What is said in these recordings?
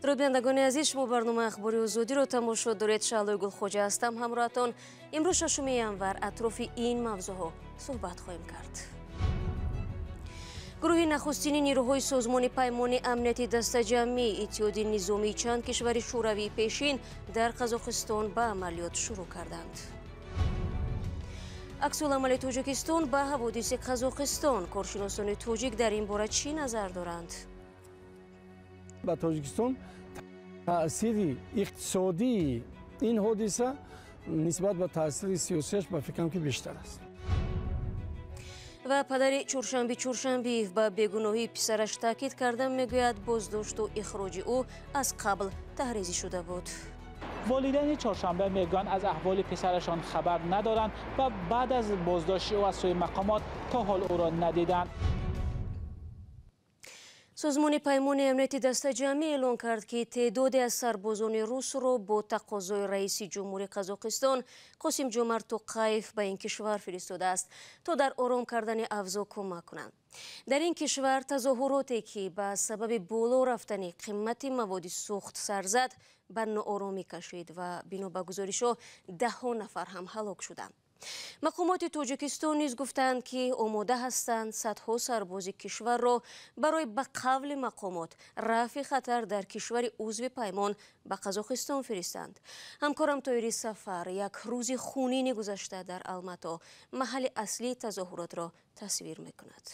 Бинандагони азиз, шумо барномаи Ахбори Озодиро тамошо доред. Шаҳлои Гулхоҷа ҳастам ҳамроҳатон. Имрӯз 6 январ атрофи ин мавзӯъҳо суҳбат хоҳем кард. Гурӯҳи нахустини нирӯҳои созмони Паймони Амнияти Дастаҷамъӣ, иттиҳоди низомии чанд кишвари шӯравии пешин дар Қазоқистон ба амалиёт шурӯъ карданд. Аксуламали Тоҷикистон ба ҳаводиси Қазоқистон. Коршиносони тоҷик дар ин бора чӣ назар доранд? Ба Тоҷикистон таъсири иқтисодии ин ҳодиса нисбат ба таъсири сиёсияш ба фикрам ки бештар аст. Ва падари Чоршанби Чоршанбиев ба бегуноҳии писараш таъкид карда мегӯяд, боздошту ихроҷи ӯ аз қабл таҳризӣ шуда буд. Волидайни Чоршанбе мегӯянд, аз аҳволи писарашон хабар надоранд ва баъд аз боздошти ӯ аз сӯи мақомот то ҳол ӯро надиданд. Созмони Паймони Амнияти Дастаҷамъӣ эълон кард, ки теъдоде аз сарбозони русро бо тақозои раиси ҷумҳури Қазоқистон Қосим Ҷомарт Тоқаев ба ин кишвар фиристодааст, то дар ором кардани авзоъ кӯмак кунанд. Дар ин кишвар тазоҳуроте, ки ба сабаби боло рафтани қимати маводи сӯхт сар зад, ба нооромӣ кашид ва бино ба гузоришҳо даҳҳо нафар ҳам ҳалок шуданд. Мақомоти Тоҷикистон низ гуфтанд, ки омода ҳастанд садҳо сарбози кишварро барои ба қавли мақомот рафъи хатар дар кишвари узви паймон ба Қазоқистон фиристанд. Ҳамкорам Тоири Сафар як рӯзи хунини гузашта дар Алмато, маҳалли аслии тазоҳуротро тасвир мекунад.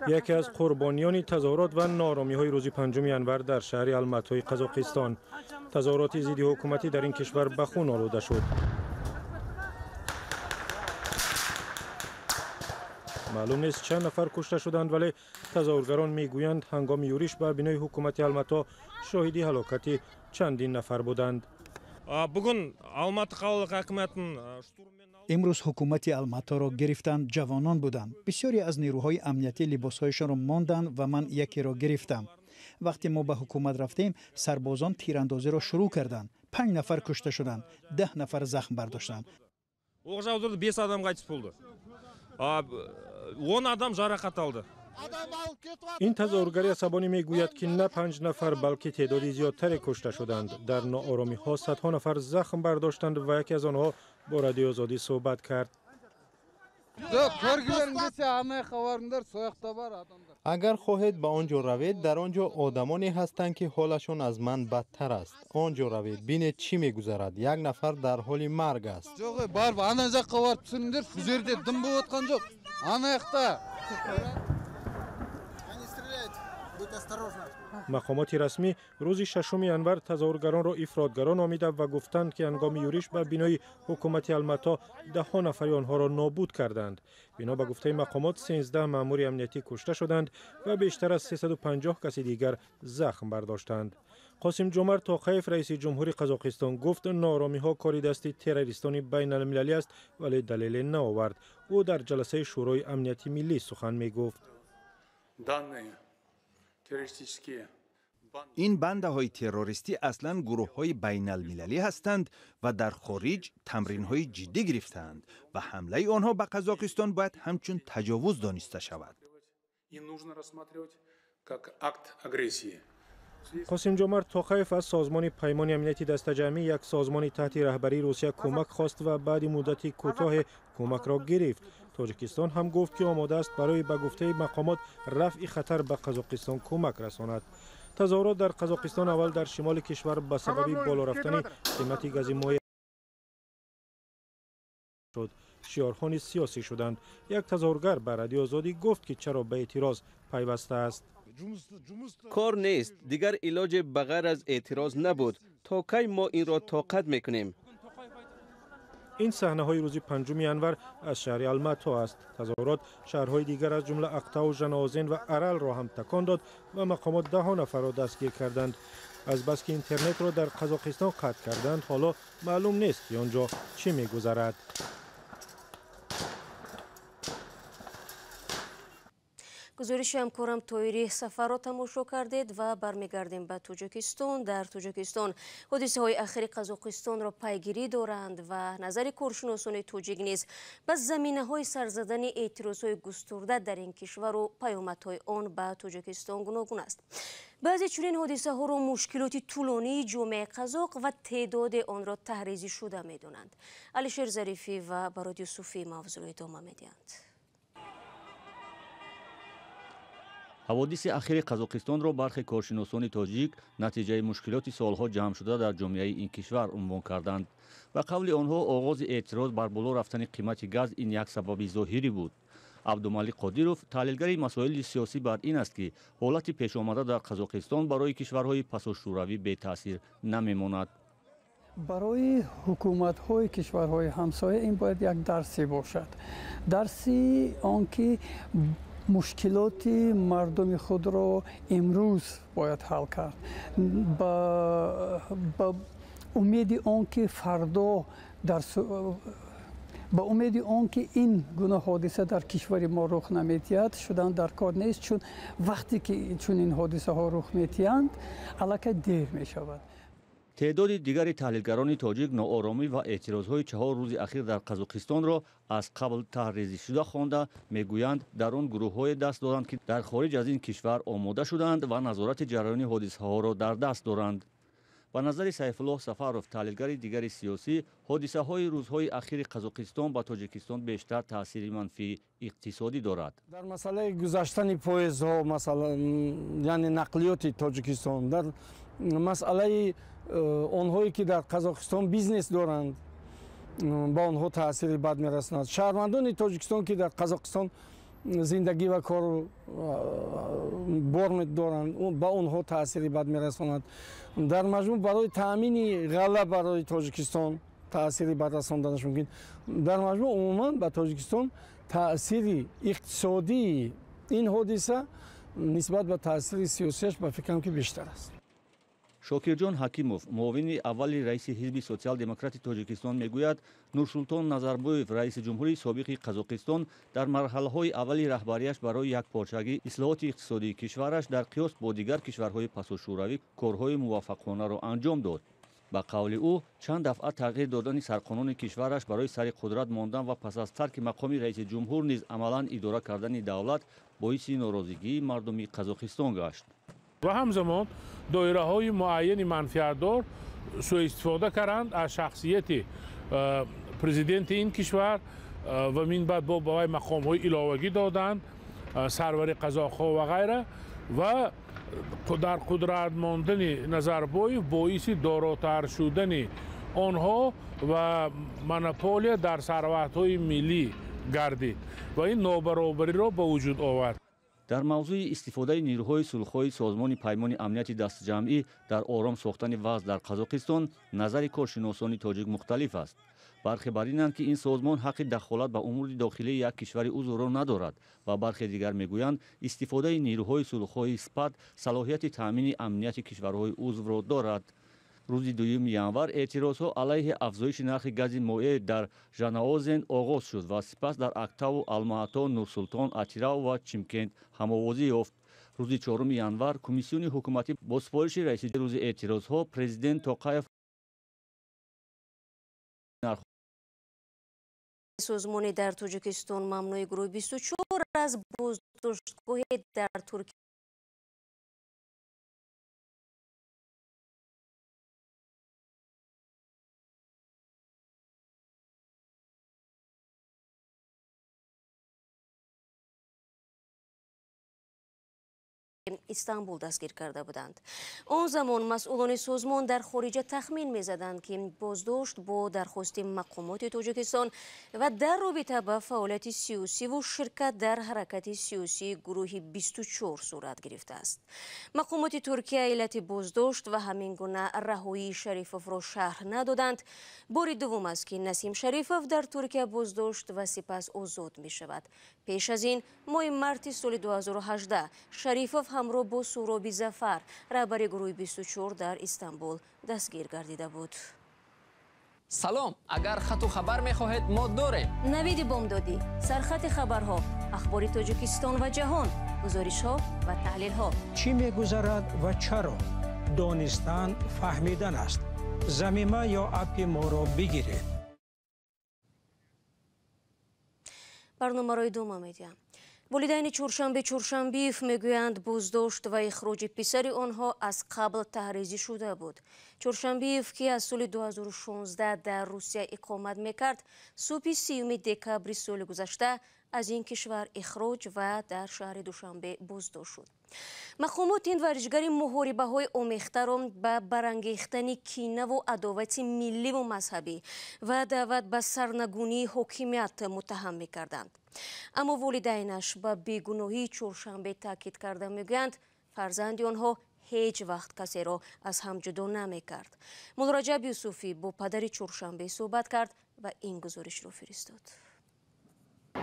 Яке аз қурбониёни тазоҳурот ва нооромиҳои рӯзи 5 январ дар шаҳри Алматои Қазоқистон. Тазоҳуроти зидди ҳукуматӣ дар ин кишвар ба хун олуда шуд. Маълум нест чанд нафар кушта шуданд, вале тазоҳургарон мегӯянд, ҳангоми юриш ба бинои ҳукумати Алмато шоҳиди ҳалокати чандин нафар буданд. Бүгін Алматы қалалық әкіматын Имрӯз ҳукумати Алматоро гирифтанд, ҷавонон буданд. Бисёре аз нерӯҳои амниятӣ либосҳояшонро монданд ва ман якеро гирифтам. Вақте мо ба ҳукумат рафтем, сарбозон тирандозиро шурӯъ карданд. 5 нафар кушта шуданд, 10 нафар захм бардоштанд. Оқ жаудырды, 5 адам қайтыс болды. 10 адам жарақат алды. Ин тазоҳургари асабонӣ мегӯяд, ки на 5 нафар, балки теъдоди зиёдтаре кушта шуданд. Дар нооромиҳо садҳо нафар захм бардоштанд ва яке аз онҳо бо Радиои Озодӣ суҳбат кард. Агар хоҳед ба он ҷо равед, дар он ҷо одамоне ҳастанд, ки ҳолашон аз ман бадтар аст. Он ҷо равед, бинед чӣ мегузарад. Як нафар дар ҳоли марг аст. Мақомоти расмӣ рӯзи 6 январ тазоҳургаронро ифротгаро номида ва гуфтанд, ки ҳангоми юриш ба бинои ҳукумати Алмато даҳҳо нафари онҳоро нобуд карданд. Бино ба гуфтаи мақомот, 13 маъмури амниятӣ кушта шуданд ва бештар аз 350 каси дигар захм бардоштанд. Қосим Ҷомарт Тоқаев, раиси ҷумҳури Қазоқистон, гуфт нооромиҳо кори дасти террористони байналмилалӣ аст, вале далеле наовард. Ӯ дар ҷаласаи Шӯрои Амнияти Миллӣ сухан мегуфт. Ин бандаҳои террористӣ аслан гурӯҳҳои байналмилалӣ ҳастанд ва дар хориҷ тамринҳои ҷиддӣ гирифтаанд ва ҳамлаи онҳо ба Қазоқистон бояд ҳамчун таҷовуз дониста шавад. Қосим Ҷомарт Тоқаев аз созмони Паймони Амнияти Дастаҷамъӣ, як созмони таҳти раҳбарии Русия, кӯмак хост ва баъди муддати кӯтоҳе кӯмакро гирифт. Тоҷикистон ҳам гуфт, ки омода аст барои ба гуфтаи мақомот рафъи хатар ба Қазоқистон кӯмак расонад. Тазоҳурот дар Қазоқистон аввал дар шимоли кишвар ба сабаби боло рафтани қимати гази моеъ шуд. Шиорҳо низ сиёсӣ шуданд. Як тазоҳургар ба Радиои Озодӣ гуфт, ки чаро ба эътироз пайвастааст. Кор нест, дигар илоҷе ба ғайр аз эътироз набуд. То кай мо инро тоқат мекунем? Ин саҳнаҳои рӯзи 5 январ аз шаҳри Алмато аст. Тазоҳурот шаҳрҳои дигар аз ҷумла Ақтау, Жанаозен ва Аралро ҳам такон дод ва мақомот даҳҳо нафарро дастгир карданд. Азбаски интернетро дар Қазоқистон қатъ карданд, ҳоло маълум нест, ки он ҷо чӣ мегузарад. Гузориши ҳамкорам Тоири Сафарро тамошо кардед ва бармегардем ба Тоҷикистон. Дар Тоҷикистон ҳодисаҳои ахири Қазоқистонро пайгирӣ доранд ва назари коршиносони тоҷик низ ба заминаҳои сарзадани эътирозҳои густурда дар ин кишвару паёмадҳои он ба Тоҷикистон гуногун аст. Баъзе чунин ҳодисаҳоро мушкилоти тӯлонии ҷомеаи қазоқ ва теъдоди онро таҳризӣ шуда медонанд. Алишер Зарифӣ ва Барод Юсуфӣ мавзӯъро идома медиҳанд. Ҳаводиси ахири Қазоқистонро бархе коршиносони тоҷик натиҷаи мушкилоти солҳо ҷамъшуда дар ҷомеаи ин кишвар унвон карданд. Ба қавли онҳо оғози эътироз бар боло рафтани қимати газ ин як сабаби зоҳирӣ буд. Абдумалик Қодиров, таҳлилгари масоили сиёсӣ, бар ин аст, ки ҳолати пешомада дар Қазоқистон барои кишварҳои пасошӯравӣ бетаъсир намемонад. Барои ҳукуматҳои кишварҳои ҳамсоя ин бояд як дарсе бошад. Дарси он ки мушкилоти мардуми худро имрӯз бояд ҳал кард, ба умеди он ки фардо дар ба умеди он ки ин гуна ҳодиса дар кишвари мо рух намедиҳад, шудан дар кор нест, чун вақте ки чунин ҳодисаҳо рух медиҳанд, аллакай дер мешавад. Теъдоди дигари таҳлилгарони тоҷик нооромӣ ва эътирозҳои 4 рӯзи ахир дар Қазоқистонро аз қабл таҳризишуда хонда, мегӯянд дар он гурӯҳҳое даст доранд, ки дар хориҷ аз ин кишвар омода шудаанд ва назорати ҷараёни ҳодисаҳоро дар даст доранд. Ба назари Сайфуллоҳ Сафаров, таҳлилгари дигари сиёсӣ, ҳодисаҳои рӯзҳои ахири Қазоқистон ба Тоҷикистон бештар таъсири манфии иқтисодӣ дорад. Дар масъалаи гузаштани поездҳо, масалан, яъне нақлиёти Тоҷикистон, дар масъалаи онҳое ки дар Қазоқистон бизнес доранд, ба онҳо таъсири бад мерасонад. Шаҳрвандони Тоҷикистон ки дар Қазоқистон зиндагӣ ва кору бор доранд, ба онҳо таъсири бад мерасонад. Дар маҷмӯъ барои таъмини ғалла барои Тоҷикистон таъсири бад расонданаш мумкин. Дар маҷмӯъ умуман ба Тоҷикистон таъсири иқтисодии ин ҳодиса нисбат ба таъсири сиёсияш ба фикрам ки бештар аст. Шокирҷон Ҳакимов, муовини аввали раиси ҳизби Социал-демократи Тоҷикистон, мегӯяд Нурсултон Назарбоев, раиси ҷумҳурии собиқи Қазоқистон, дар марҳалаҳои аввали раҳбарияш барои якпорчагӣ ислоҳоти иқтисодии кишвараш дар қиёс бо дигар кишварҳои пасошӯравӣ корҳои муваффақонаро анҷом дод. Ба қавли ӯ, чанд дафъа тағйир додани сарқонуни кишвараш барои сари қудрат мондан ва пас аз тарки мақоми раиси ҷумҳур низ амалан идора кардани давлат боиси норозигии мардуми Қазоқистон гашт. Ва ҳамзамон доираҳои муайяни манфиатдор суистифода карданд аз шахсияти президенти ин кишвар ва минбаъд бо ба вай мақомҳои иловагӣ доданд, сарвари қазоқҳо ва ғайра, ва дар қудрат мондани Назарбоев боиси доротар шудани онҳо ва монополия дар сарватҳои миллӣ гардид ва ин нобаробариро ба вуҷуд овард. Дар мавзӯи истифодаи нирӯҳои сулҳхоҳи Созмони Паймони Амнияти Дастҷамъӣ дар ором сохтани вазъ дар Қазоқистон назари коршиносони тоҷик мухталиф аст. Бархе бар инанд, ки ин созмон ҳаққи дахолат ба умури дохилии як кишвари узвро надорад ва бархе дигар мегӯянд истифодаи нирӯҳои сулҳхоҳи СПАД салоҳияти таъмини амнияти кишварҳои узвро дорад. Рӯзи 2 январ эътирозҳо алайҳи афзоиши нархи гази моеъ дар Жанаозен оғоз шуд ва сипас дар Актау, Алмаато, Нурсултон, Атирау ва Чимкент ҳамовозӣ ёфт. Рӯзи 4 январ комиссиони ҳукуматӣ бо супориши раиси рӯзи эътирозҳо президент Тоқаев созмони дар Тоҷикистон мамнӯи гурӯҳи 24 аз боздоштгоҳе дар Туркия Истанбул дастгир карда буданд. Он замон масъулони созмон дар хориҷа тахмин мезаданд, ки боздошт бо дархости мақомоти Тоҷикистон ва дар робита ба фаъолияти сиёсиву ширкат дар ҳаракати сиёсии гурӯҳи 24 сурат гирифтааст. Мақомоти Туркия иллати боздошт ва ҳамин гуна раҳоии Шарифовро шарҳ надоданд. Бори дуввум аст, ки Насим Шарифов дар Туркия боздошт ва сипас озод мешавад. Пеш аз ин моҳи марти соли 2018 Шарифов ҳамроҳ бо Суроби Зафар, раҳбари гурӯҳи 24 дар Истанбул дастгир гардида буд. Салом, агар хату хабар мехоҳед, мо дорем. Навиди бомдодӣ, сархати хабарҳо, ахбори Тоҷикистон ва ҷаҳон, гузоришҳо ва таҳлилҳо. Чӣ мегузарад ва чаро? Донистан фаҳмидан аст. Замима ё аппи моро бигиред. Барномаро идома медиҳам. Волидайни Чоршанбе Чоршанбиев мегӯянд, боздошт ва ихроҷи писари онҳо аз қабл таҳризӣ шуда буд. Чоршанбиев, ки аз соли 2016 дар Русия иқомат мекард, субҳи 30 декабри соли гузашта аз ин кишвар ихроҷ ва дар шаҳри Душанбе боздошт шуд. Мақомот ин варзишгари муҳорибаҳои омехтаро ба барангехтани кинаву адовати милливу мазҳабӣ ва даъват ба сарнагунии ҳокимият муттаҳам мекарданд. Аммо волидайнаш ба бегуноҳии Чоршанбе таъкид карда мегӯянд, фарзанди онҳо ҳеҷ вақт касеро аз ҳам ҷудо намекард. Муллораҷаб Юсуфӣ бо падари Чоршанбе суҳбат кард ва ин гузоришро фиристод.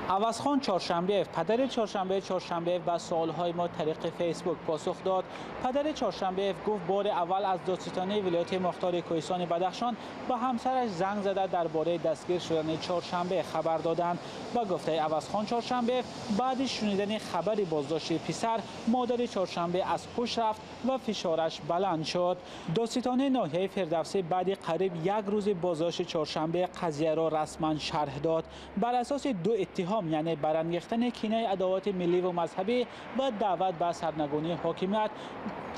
Авазхон Чоршанбеев, падари Чоршанбе Чоршанбеев, ба суолҳои мо тариқи Фейсбук посух дод. Падари Чоршанбеев гуфт, бори аввал аз додситонии вилояти мухтори Кӯҳистони Бадахшон ба ҳамсараш занг зада дар бораи дастгир шудани Чоршанбе хабар доданд. Ба гуфтаи Авазхон Чоршанбеев, баъди шунидани хабари боздошти писар, модари Чоршанбе аз ҳуш рафт ва фишораш баланд шуд. Додситонии ноҳияи Фирдавсӣ баъди қариб як рӯзи боздошти Чоршанбе қазияро расман шарҳ дод. Бар асоси ду иттиҳом, яъне барангехтани кинаи адовати миллӣ ва мазҳабӣ ва даъват ба сарнагунии ҳокимият,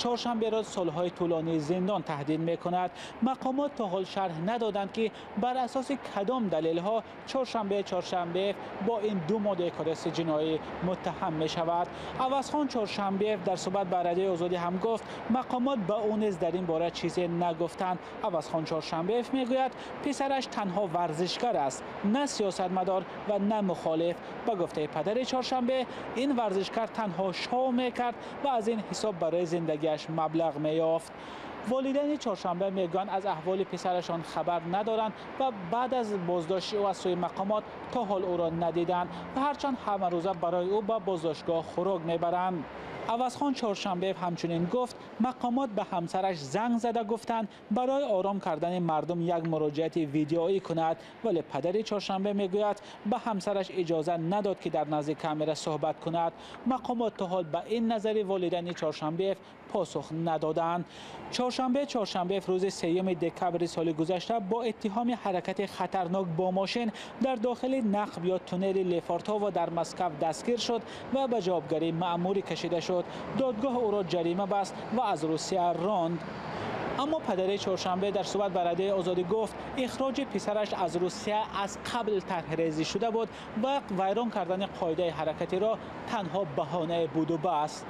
Чоршанберо солҳои тӯлонии зиндон таҳдид мекунад. Мақомот то ҳол шарҳ надоданд, ки бар асоси кадом далелҳо Чоршанбе Чоршанбеев бо ин ду моддаи кодекси ҷиноӣ муттаҳам мешавад. Авазхон Чоршанбеев дар суҳбат ба Радиои Озодӣ ҳам гуфт, мақомот ба ӯ низ дар ин бора чизе нагуфтанд. Авазхон Чоршанбеев мегӯяд, писараш танҳо варзишгар аст, на сиёсатмадор ва на мухолиф. Ба гуфтаи падари Чоршанбе, ин варзишгар танҳо шоу мекард ва аз ин ҳисоб барои зиндагиаш маблағ меёфт. Волидайни Чоршанбе мегӯянд, аз аҳволи писарашон хабар надоранд ва баъд аз боздошти ӯ аз сӯи мақомот то ҳол ӯро надиданд ва ҳарчанд ҳамарӯза барои ӯ ба боздоштгоҳ хӯрок мебаранд. Авазхон Чоршанбеев ҳамчунин гуфт, мақомот ба ҳамсараш занг зада гуфтанд барои ором кардани мардум як муроҷиати видеоӣ кунад, вале падари Чоршанбе мегӯяд, ба ҳамсараш иҷоза надод, ки дар назди камера суҳбат кунад. Мақомот то ҳол ба ин назари волидайни Чоршанбеев посух надоданд. Чоршанбе Чоршанбеев рӯзи 3 декабри соли гузашта бо иттиҳоми ҳаракати хатарнок бо мошин дар дохили нақб ё туннели Лефортово дар Москав дастгир шуд ва ба ҷавобгарии маъмурӣ кашида шуд. Додгоҳ ӯро ҷарима баст ва аз Русия ронд. Аммо падари Чоршанбе дар суҳбат ба Радиои Озодӣ гуфт, ихроҷи писараш аз Русия аз қабл тарҳрезӣ шуда буд ва вайрон кардани қоидаи ҳаракатиро танҳо баҳонае буду бас.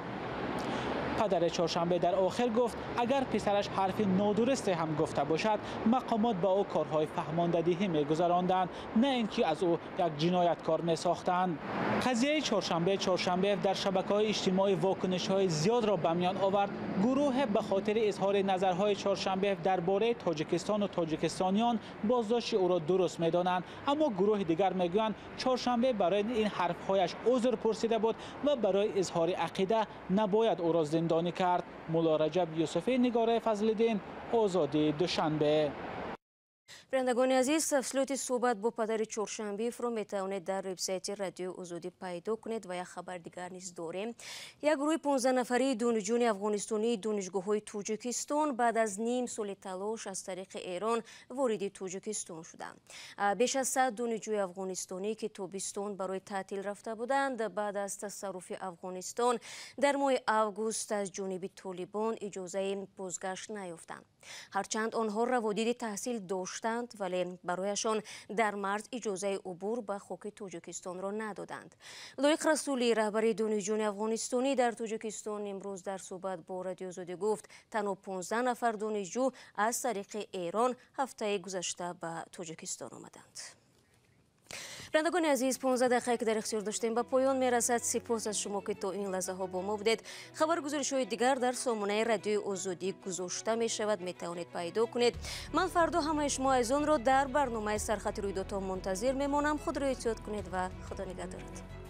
Падари Чоршанбе дар охир гуфт, агар писараш ҳарфи нодурусте ҳам гуфта бошад, мақомот ба ӯ корҳои фаҳмондадиҳӣ мегузаронданд, на ин ки аз ӯ як ҷинояткор месохтанд. Қазияи Чоршанбе Чоршанбеев дар шабакаҳои иҷтимоӣ вокунишҳои зиёдро ба миён овард. Гурӯҳе ба хотири изҳори назарҳои Чоршанбеев дар бораи Тоҷикистону тоҷикистониён боздошти ӯро дуруст медонанд, аммо гурӯҳи дигар мегӯянд, Чоршанбе барои ин ҳарфҳояш узр пурсида буд ва барои изҳори ақида набояд ӯро зиндонӣ кард. Муллораҷаб Юсуфӣ, Нигораи Фазлиддин, Озодӣ, Душанбе. Бинандагони азиз, тафсилоти суҳбат бо падари Чоршанбеевро метавонед дар вебсайти Радиои Озодӣ пайдо кунед ва як хабар дигар низ дорем. Як гурӯҳи 15 нафарии донишҷӯёни афғонистонии донишгоҳҳои Тоҷикистон баъд аз ним соли талош аз тариқи Эрон вориди Тоҷикистон шуданд. Беш аз 100 донишҷӯи афғонистонӣ, ки тобистон барои таътил рафта буданд, баъд аз тасарруфи Афғонистон дар моҳи август аз ҷониби Толибон иҷозаи бозгашт наёфтанд. Ҳарчанд онҳо раводиди таҳсил доштанд, вале барояшон дар марз иҷозаи убур ба хоки Тоҷикистонро надоданд. Лоиқ Расулӣ, раҳбари донишҷӯёни афғонистонӣ дар Тоҷикистон, имрӯз дар суҳбат бо Радиои Озодӣ гуфт, танҳо 15 нафар донишҷӯ аз тариқи Эрон ҳафтаи гузашта ба Тоҷикистон омаданд. Бинандагони азиз, 15 дақиқае, ки дар ихтиёр доштем, ба поён мерасад. Сипос аз шумо, ки то ин лаҳзаҳо бо мо будед. Хабару гузоришҳои дигар дар сомонаи Радиои Озодӣ гузошта мешавад, метавонед пайдо кунед. Ман фардо ҳамаи шумо азизонро дар барномаи «Сархати рӯйдодҳо» мунтазир мемонам. Худро эҳтиёт кунед ва Худо нигаҳдорад.